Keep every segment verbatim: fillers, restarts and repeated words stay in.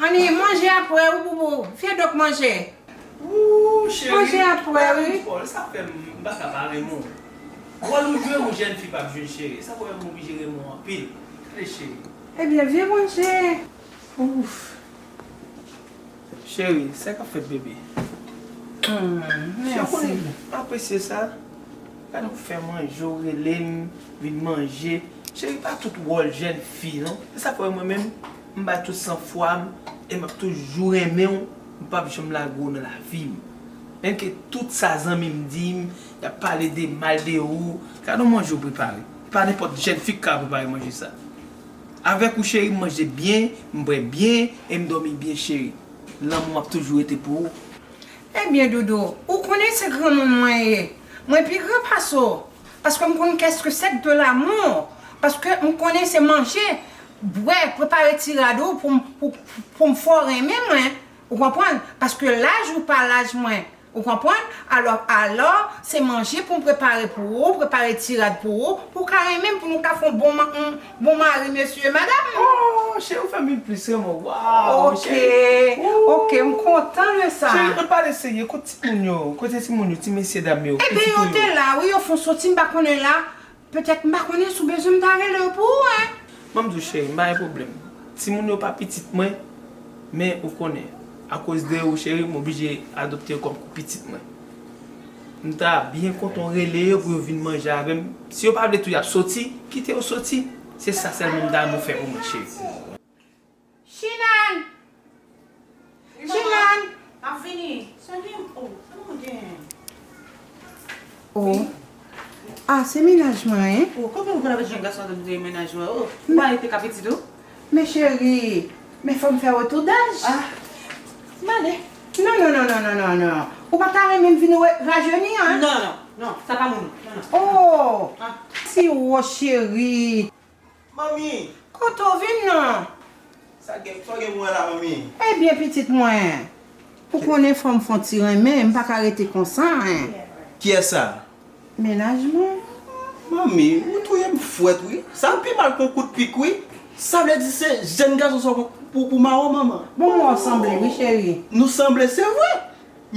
Ann, manje apre wi, boubou. Fedok manje. Ooh, cheri. Manje apre wi. Pòl, sa fè m pa ka pa renmen w. Wòl ou jwe, yon jèn fi p ap jwe, cheri. Sa fè m oblije renmen w anpil. Gade, cheri. Ebyen, vye manje. Ouf. Cheri, sa k ap fèt, bebe? Hmm, Cheri, ou konnen mèsi. M apresye sa. Gade ou fè manje, ou rele m, vin manje. Cheri, pa tout wòl jèn fi, non. E sa fè mwen menm, m bay tout san fwa m, e m ap toujou renmen w, m p ap janm lage w nan lavi m. Menm ke tout sa zanmi m di m, y ap pale de mal de ou, gade yon manje ou prepare. E pa nenpòt jèn fi k ka prepare manje sa. Avèk ou, cheri, m manje byen, m bwè byen, e m dòmi byen, cheri. Lanmou m ap toujou rete pou ou. Ebyen, Doudou, ou konnen se granmoun mwen ye. Mwen pi gran pase w. Paske m konn qu'est-ce que c'est que de l'amour. Paske m konnen se manje, bwè, prepare ti rad ou pou m, pou, pou m fè w renmen mwen. Ou konprann? Paske laj ou pa laj mwen. Ou konprann? Alò, alò, se manje pou m prepare pou ou, prepare ti rad pou ou, pou w ka renmen m, pou nou ka fè yon bon, ma- yon bon mari, mesye, madanm. Oh, cheri, ou fè m vin plis renmen w. Waw, Ok, ok, m kontan de sa. Cheri, ann pale serye, kote timoun yo? Kote timoun yo, ti mesye dam yo? Ebyen, yo te la, wi, yo fon soti, m pa konnen la. Petèt, m pa konnen si w bezwen m ta rele yo pou ou, en. Ban m di w, cheri, m pa gen pwoblèm. Timoun yo pa pitit mwen, men ou konnen, akoz de ou, cheri, m oblije adopte yo kòm pitit mwen. M ta byen kontan w rele yo pou yo vin manje avè m. Si yo pa vle tou, y ap soti, kite yo soti. Se sa sèlman m ta renmen w fè pou mwen, cheri. Chinan! Chinan! M ap vini. Sa gen? Oh, sa nou gen? Oh. Ah, se mennaj mwen, en? Oh, kote ou pral avèk jèn gason an tankou se mennaj ou? Oh, ou pa rete ka pitit ou? Men cheri, men fò m fè retour d'âge. Ah, m ale. Non, non, non, non, non, non, non. Ou pa ta renmen m vin re- rajeni, en? Non, non, non, sa pa moun. Non, non. Oh! Ah. Si wo cheri. Manmi! Kote w vin nan? Sa gen, sa w gen pou mwen la, manmi? Ebyen, pitit mwen, ou konnen fò m fè yon ti renmen, m pa ka rete konsa, en. Kiyès sa? Mennaj mwen. Manmi, ou touye m fwèt, wi. Sa pi mal ke yon kout pik, wi. Sa vle di se jèn gason sa w pran pou, pou mawon, manman? Bon, mwen sanble, wi, cheri. Nou sanble, se vre.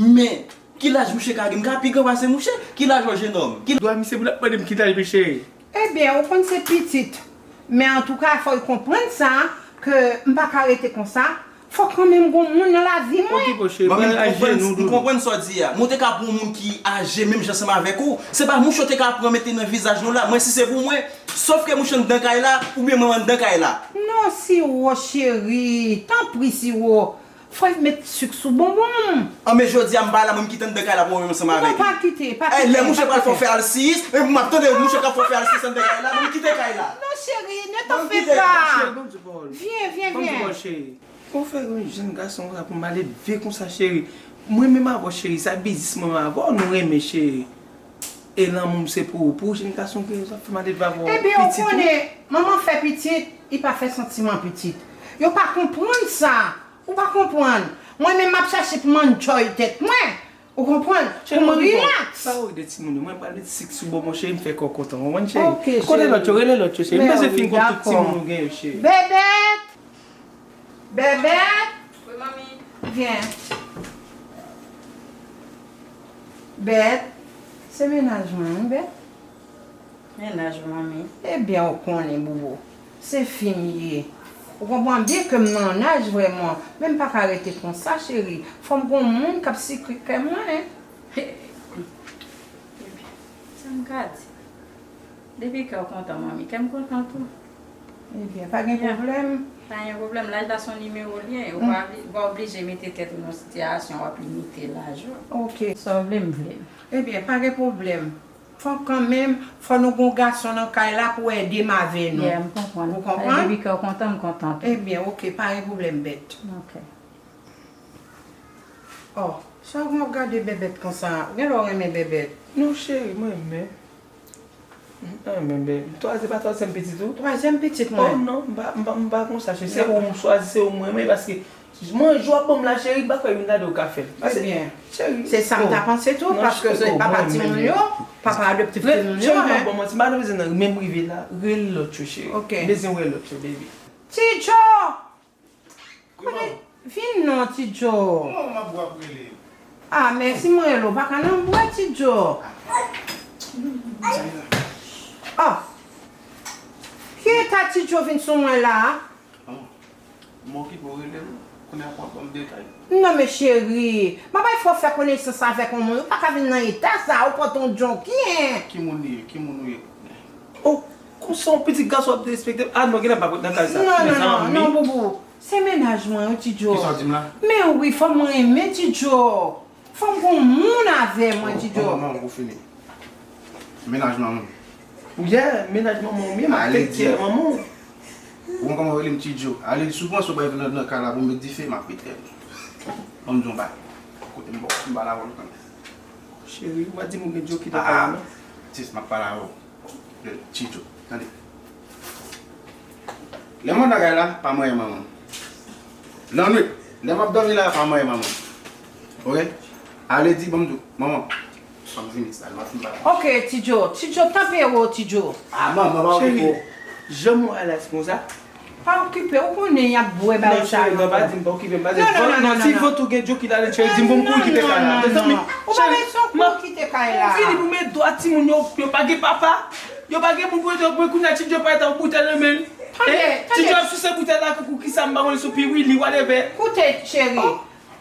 Men, ki laj mouche ka gen? M ka pi gran pase mouche. Ki laj yon jenòm? Ki Dwa misye pou l ap mande m ki laj li, cheri. Ebyen, ou konn se pitit. Men antouka, fò l konprann sa, ke m pa ka rete konsa. Fò kanmenm gon moun nan lavi mwen. Okipe w, cheri, Manmi, pral m ak konprann, jenou, m doudou. Konprann sa w di a. Men w te ka pran yon moun ki aje menm jan ansanm avèk ou. Se pa mouche w te ka pran mete nan vizaj nou la. Mwen, si se pou mwen, sòf ke mouche anndan kay la, oubyen mwen anndan kay la. Non, Siwo, cheri. Tanpri, Siwo. Fò w met sik sou bonbon m. An, men jodi a, m pa la, mwen, m kite anndan kay la pou mwen menm ansanm avèk Non, li. pa kite, pa kite. Ey, lè mouche Pa pral fè w kite. Fè alsiyis, epi m ap tande mouche k ap fè w Fè alsiyis anndan kay la, mwen, m kite kay la. Non, cheri, ne Mwen, t'en m fais kite kay la. pas. Cheri, ban m di w pawòl. Vyen, vyen, Ban m di w vyen. pawòl, cheri. Ou fè yon jèn gason konsa pou malelve konsa, cheri. Mwen menm avè w, cheri, sa biznis mwen menm avè w, nou renmen, cheri. E lanmou m se pou ou, pou jèn gason ki sa fè malelve avè w. Ebyen, ou Pitit ou. Konnen, manman fè pitit, li pa fè santiman pitit. Yo pa konprann sa. Ou pa konprann. Mwen menm, m ap chache pou m enjoy tèt mwen. Ou konprann? Pou m rilaks. Pa wori de timoun yo. Mwen pral met sik sou bonbon, cheri, m fè kò w kontan. Ou konprann, cheri? Ok, Kote cheri. Lòt yo, rele lòt yo, cheri. M bezwen fin kont tout timoun ou gen yo, cheri. Bèbèt! Bèbèt! Wi, manmi. Vyen. Bèt. Se mennaj mwen, wi, Bèt. Mennaj ou, manmi. Ebyen, ou konnen, Boubou. Se fi m ye. Ou konprann byen ke m nan laj vrèman. Men m pa ka rete konsa, cheri. Fò m gon moun k ap sikre kè mwen. Sa m ka di? Depi kè w kontan, manmi, kè m kontan tou. Ebyen, pa gen pwoblèm. Pa gen pwoblèm, laj la se yon nimewo l ye. Ou pa obli- pa oblije mete tèt ou nan sitiyasyon w ap limite laj ou. Ok. Sa w vle, m vle. Ebyen, pa gen pwoblèm. Fò kanmenm, fò nou gon gason nan kay la pou ede m avè nou. Yeah, m konprann. Ou konprann? Depi kè w kontan, m kontan tou. Ebyen, ok, pa gen pwoblèm, Bèt. Ok. Oh, sa w ap gade Bèbèt konsa? Gen lè w renmen Bèbèt. Non, cheri, mwen renmen. Mwen renmen, bebe. Twazyèm, pa twazyèm pitit ou? Twazyèm pitit Oh mwen. Non, m pa, m pa, m pa konsa, cheri. Se ou m chwazi, se ou m renmen, paske mwen, jou ap ban m la, cheri, m pa kwè youn nan de yo ka fè l. Paske, Ebyen, cheri, se sa m ta panse tou, paske se papa timoun yo, papa adoptif timoun yo, cheri, m pa en. Bon, manti, m pa bezwen nan menm rive la, rele lòt yo, cheri. Ok. M bezwen wè lòt yo, baby. Ti Djo! Kote, Ti Djo. Kòman m ap bwè ap rele? Ah, men si mwen rele w, pa ka nan bwè, Ti Djo. Ah. Ki eta Ti Djo vin sou mwen la a? Bon, m okipe w rele m, kounye a pou w ap ban m detay. Non, men cheri, m ap fè w fè konesans avèk yon moun, ou pa ka vin nan eta sa a, ou pran ton djonki, en. Ki moun li ye? Ki moun ou ye? Oh, konsa yon pitit gason ap derespekte m? Ah, non, genlè m pa p ret nan kay sa. Non, non, non, non, boubou. Se mennaj mwen, wi, Ti Djo. Kisa w di m la? Men wi, fò m renmen Ti Djo. Fò m gon moun avè mwen, Ti Djo. Bon, bon, bon, ou fini. Mennaj manman m. Yeah, mennaj manman w, m ye, m ap take care manman w. Ou konn kòman yo rele m, Ti Djo. Ale, si w panse w bay vin nan, nan kay la pou m met dife, m ap pete. Ban m di w yon bagay. Kote m ba w, m ba la wòl kanmenm. Cheri, ou pa di m ou gen Djo ki nan kay la, non? Sis, m ap pale avè w. Ti Djo, tande. Lè m antre nan kay la, pa mwen e manman m. Lannwit, lè m ap dòmi la, pa mwen e manman m. Oke? Ale di, ban m di w, manman, fò m vini sa, m ap fin pale. Oke, Ti Djo, Ti Djo, tanpri, Ti Djo. Ah, manman, pa okipe w. Cheri, jan m wè a la, se konsa. Pa okipe, ou konnen y ap bwè bagay sa yo. Non, cheri, non, pa di m pa okipe m, pa di m. Non, non, non, non, non, non. Si vant ou gen Djo ki la, cheri, di m pou m kouri kite kay la. Non, non, non, non. Ou pa bezwen kouri kite kay la. Fini pou m ede timoun yo, yo pa gen papa. Yo pa gen moun pou ede yo, mwen kounye a Ti Djo pa eta yon boutèl nan men l. Tande, tande. Ti Djo ap souse boutèl la, koukou, kisa m pa konnen sou piwili, whatever. Koute, cheri.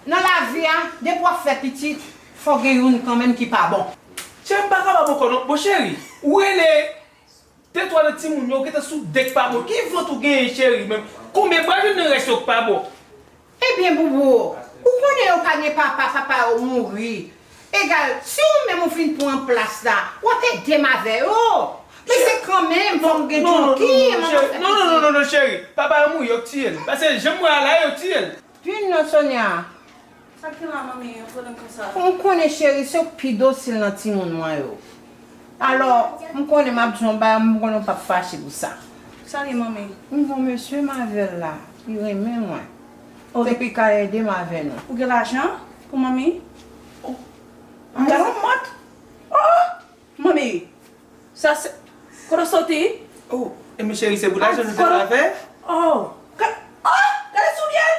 Nan lavi a, depi w ap fè pitit, fò gen youn kanmenm ki pa bon. Cheri, m pa kapab ankò non. Bon, cheri, ou rele de twa nan timoun yo, ou gentan sou de k pa bon. Ki vant ou genyen, cheri, menm? Konbyen bwa jwenn nan rès yo k pa bon? Ebyen, boubou, ou konnen yo pa gen papa, papa yo mouri. Egal, si ou menm ou fin pran plas la, w ap ede m avè yo. Men se kanmenm, fò m gen djonki, m ap fè pitit. Non, non, non, non, cheri. Papa yo mouri, yo k tiye l. Paske jan m wè a la, yo k tiye l. Vin non, Sonia. Sa k gen la, manmi, yon pwoblèm konsa? Ou konnen, cheri, se ou k pi dosil nan timoun mwen yo. Alò, m konnen m ap di w yon bagay, m konnen w p ap fache pou sa. Sa l ye, manmi? M gon mesye m avè l la, li renmen mwen. Oh, depi ka ede m avè nou. Ou gen lajan pou manmi? Oh. Gade yon mòd. Oh! Manmi, sa se, kote w soti? Oh, e men cheri, se pou lajan nou te travay? Oh, ga-, oh, gade soulye l!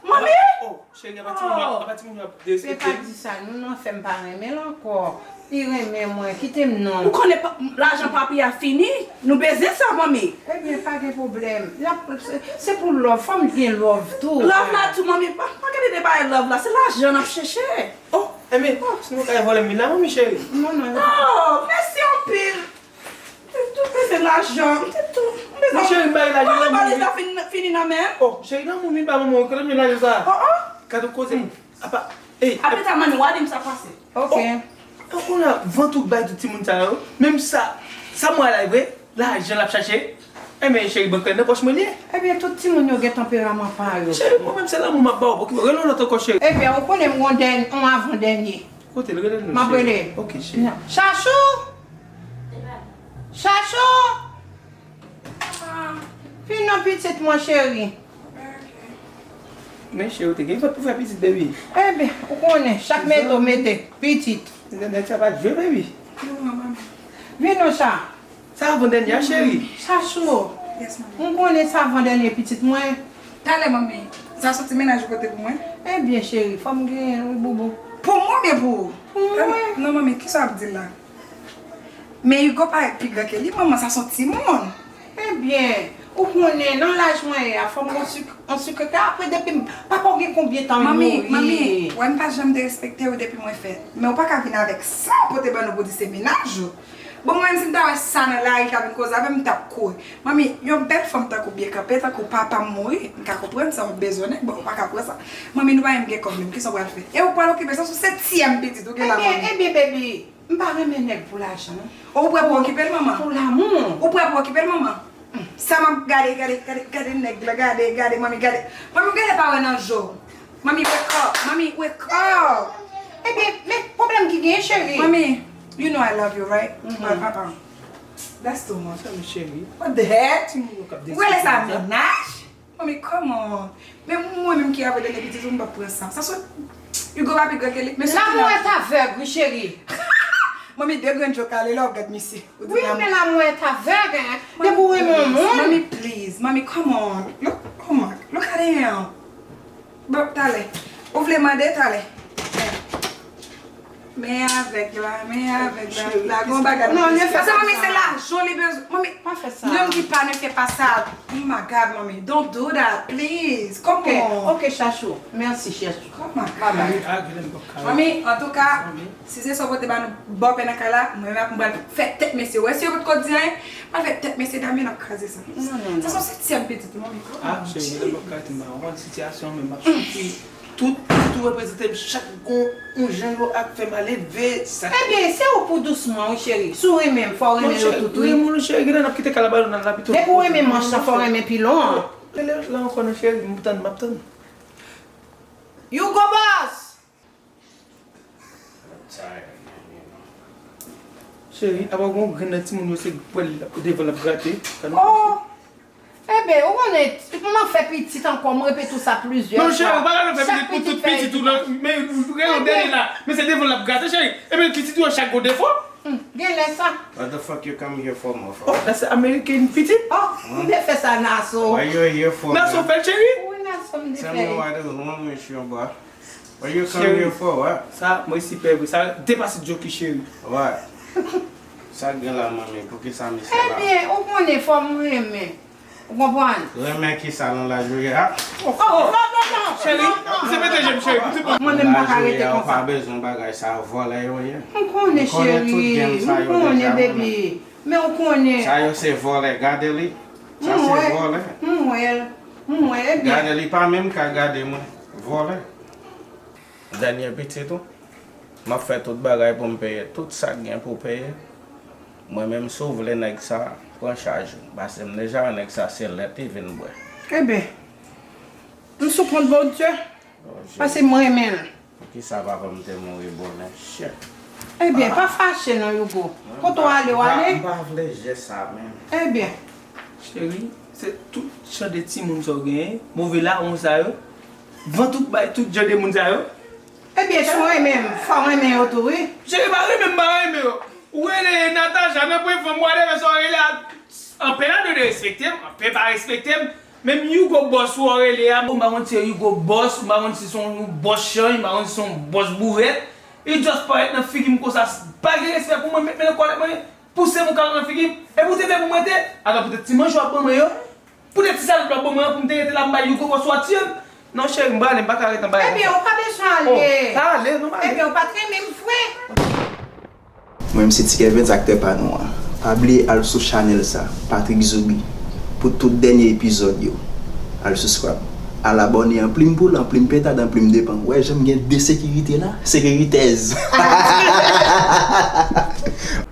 Manmi! Oh, cheri, apa timoun yo, apa timoun yo ap derespekte m? Se pa di sa, non, non, fè m pa renmen l ankò. Li renmen mwen, kite m non. Ou konnen pa, lajan papi a fini, nou bezwen sa, manmi. Ebyen, pa gen pwoblèm. L ap, se, se pou love, fò m gen love tou. Love la tou, manmi, pa, pa gade de bagay love la, se lajan n ap chèche. Oh, enben, si nou ka vòlè m vin la, manmi cheri. Non, non, non. Oh, mèsi anpil. M tou bezwen lajan. M te tou, m bezwen. Mon cheri, m bay lajan. Kote valiz la fin, fini nan men m? Oh, cheri, nan moun vin ba manman w, kote m jwenn lajan sa? Oh, oh. Gade yon koze. Apa, ey, apre ta, manmi, w a di m sa pase. Ok. Oh, ou konnen vant ou k bay tout timoun sa yo. Menm sa, sa m wè la, vre. Lajan l ap chache. Enben, cheri, bank la nan pòch mwen li ye. Ebyen, tout timoun yo gen tanperaman pa yo. Cheri, mwen menm se lanmou m ap ba w. Okipe, rele yon lòt ankò, cheri. Ebyen, ou konnen m gon dèn-, yon avan dènye. Kote l? Rele l non, cheri. M ap rele. Ok, cheri. Chachou! Chachou! Ah, vin non, pitit mwen, cheri. Men cheri, ou te gen vant pou fè pitit, baby. Enben, ou konnen, chak mete w mete, pitit. Nèg sa pa t jwe, baby. Vin non, Cha. Sa avan dènye a, cheri. Chachou. Yes, manmi. M konnen sa avan dènye pitit mwen. Talè, manmi. Sa soti mennaj ou pote pou mwen? Ebyen, cheri, fò m genyen l, wi, boubou. Pou mwen oubyen pou ou? Pou mwen. Non, manmi, kisa w ap di la? Men Hugo parèt pi gran ke li, manman, sa se yon timoun. Ebyen, ou konnen, nan laj mwen ye a, fò m gon sik, yon sik kaka, apre depi m, papa w gen konbyen tan li mouri? Manmi, manmi, wè m pa janm derespekte w depi mwen fèt. Men w pa ka vin avèk sa w pote ban nou pou di se mennaj ou. Bon, mwen menm si m ta wè sa nan lari, l ta vin koze avè m, m t ap kouri. Manmi, yon bèl fanm tankou w byen kanpe, tankou papa m mouri, m ka konprann sa, w ap bezwen nèg, bon, ou pa ka pran sa. Manmi, nou pa menm gen kòb menm, kisa w pral fè? E ou pral okipe sa, se tiyèm pitit ou gen la, manmi. Ebyen, ebyen, baby. M pa renmen nèg pou lajan, non. Ou prè pou okipe l, manman? Pou lanmou. Ou prè pou okipe l, manman? Sa m ap gade, gade, gade, gade nèg la, gade, gade, manmi, gade. Manmi, ou genlè pa wè nan je w. Manmi, wake up. Manmi, wake up. Ebyen, men pwoblèm ki genyen, cheri? Manmi, you know I love you, right? Mhm. But, uh-uh. That's too much. Tèlman cheri. What the heck? Timoun yo k ap derespekte sa. Ou rele sa mennaj? Manmi, come on. Men mwen menm ki avè dènye pitit ou, m p ap pran sa. Sa sot, Hugo pa pi gran ke li. Men sot. Lanmou est aveugle, wi, cheri. Manmi, de grenn je w kale la, w ap gad misye. Ou di lanmou. Wi, men lanmou est aveugle, hein. Depi w renmen yon moun. Manmi, please. Manmi, come on. Look, oh my, look at him. Bon, talè. Ou vle mande talè. Men avèg la, men avèg la. La gon bagay. Non, ne fè pa sa. Manmi, se lajan li bezwen. Manmi, pa fè sa. Nonm ki pa ne fè pa sa. Oh my God, manmi, don't do that, please. Come on. Ok, ok, chachou. Mèsi, chachou. Come on. Bye bye. Manmi, antouka, si se sa w pote ba nou bòpè nan kay la, mwen menm m pral fè tèt mesye. Wè, si yo potko di anyen, m pral fè tèt mesye dam yo, n ap kraze sa. Non, non, non. Sa se yon setyèm pitit, manmi. Ah, cheri, m ap gate, m pa konprann sitiyasyon, men m ap soufri. Tout, tout ou reprezante m chak gon yon jan yo ap fè m ale leve sa. Ebyen, se ou pou dousman, wi, cheri. Si w renmen m, fò w renmen yo tout, wi. Renmen nou, cheri, genlè n ap kite kay la ba nou, n al la pito. Depi w renmen manch lan, fò w renmen pilon an. Rele la ankò non, cheri, m tann, m ap tann. Yougo Boss! Cheri, apa w gen yon grenn nan timoun yo, se pwèl devan l ap grate. Oh! Ebyen, ou konnen, m ap fè pitit ankò, m repete w sa plizyè fwa. Non, cheri, ou pa ka fè pitit pou tout pitit ou nan, men rele w dènye la, men se devan l ap grate, cheri. Ebyen, pitit ou yo chak gon defo. Hmm, genlè sa. What the fuck you come here for, mofo? Oh, that's American pitit. Oh, m te fè sa Naso. Why you here for, Naso man? Fè l, cheri. Wi, Naso, m te fè. Tell me what is wrong with you, boy. What you come here for, what? Sa, mwen si pè vre. Sa depase joki, cheri. What? Sa k gen la, manmi? Poukisa misye la? Ebyen, ou konnen, fò m renmen. Ou konprann? Renmen kisa nan laj ou ye a? Oh, non, non, non. Cheri, se mete je m, cheri. Mwen menm pa ka rete konsa. Ou pa bezwen bagay sa, vòlè yo ye. M konnen, cheri. M konnen, baby. Men ou konnen. Sa yo se vòlè, gade li. Sa se vòlè. M wè l. M wè l. M wè l, ebyen. Gade li, pa menm ka gade mwen. Vòlè. Dènye pitit ou? M ap fè tout bagay pou m peye tout sa k gen pou peye. Mwen menm, si w vle nèg sa, pran chaj ou. Paske m deja wè nèg sa se lèt li vin bwè. Ebyen, m sou kont Bondye. Oh, Jezi. Paske mwen renmen l. Poukisa papa m te mouri bonè? Shit. Ebyen, pa fache non, Yougo. Kote w ale, w ale. M pa vle jès sa menm. Ebyen. Cheri, se tout jan de timoun sa w genyen, move lawon sa yo, vant ou bay tout jan de moun sa yo. Ebyen, si w renmen m, fò w renmen yo tou, wi. Cheri, pa renmen m, pa renmen yo. Ou rele Natacha, nan pwen fanm, whatever sa w rele a, anpil ap derespekte m, anpil pa respekte m. Menm Yougo Boss ou rele a, m pa konn si se Yougo Boss, m pa konn si se yon bòs chanj, m pa konn si se yon bòs bourèt. Li just parèt nan figi m konsa, pa gen respè pou mwen, met men nan kòlèt mwen, pouse m ou kal nan figi m. Epi ou te vle pou mwen te, atò poutèt ti manje w ap ban mwen yo, poutèt ti salop w ap ban mwen an pou m te rete la pou m bay Yougo Boss w ap tiye m. Non cheri, m prale, m pa ka rete anba. Ebyen, ou pa bezwen ale. Oh, pa ale, non, pa ale. Ebyen, ou pa t renmen m vre. Mwen, m se Ti Kevens, aktè pa nou an. Pa bliye al sou chanèl sa, Patrick Zoubi, pou tout dènye epizòd yo. Al subscribe. Al abòne, anplim poul, anplim pentad, anplim depan. Ou wè jan m gen de sekirite la? Sekiritèz.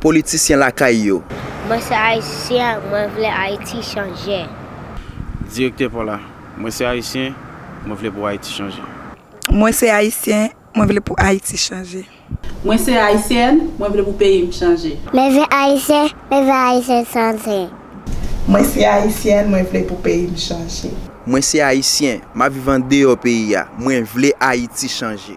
Politisyen lakay yo. Mwen se Ayisyen, mwen vle Ayiti chanje. Direktè pa w la. Mwen se Ayisyen, mwen vle pou Ayiti chanje. Mwen se Ayisyen, mwen vle pou Ayiti chanje. Mwen se Ayisyèn, mwen vle pou peyi m chanje. Mwen vle Ayisyen, mwen vle Ayiti chanje. Mwen se Ayisyèn, mwen vle pou peyi m chanje. Mwen se Ayisyen, m ap viv andeyò peyi a, mwen vle Ayiti chanje.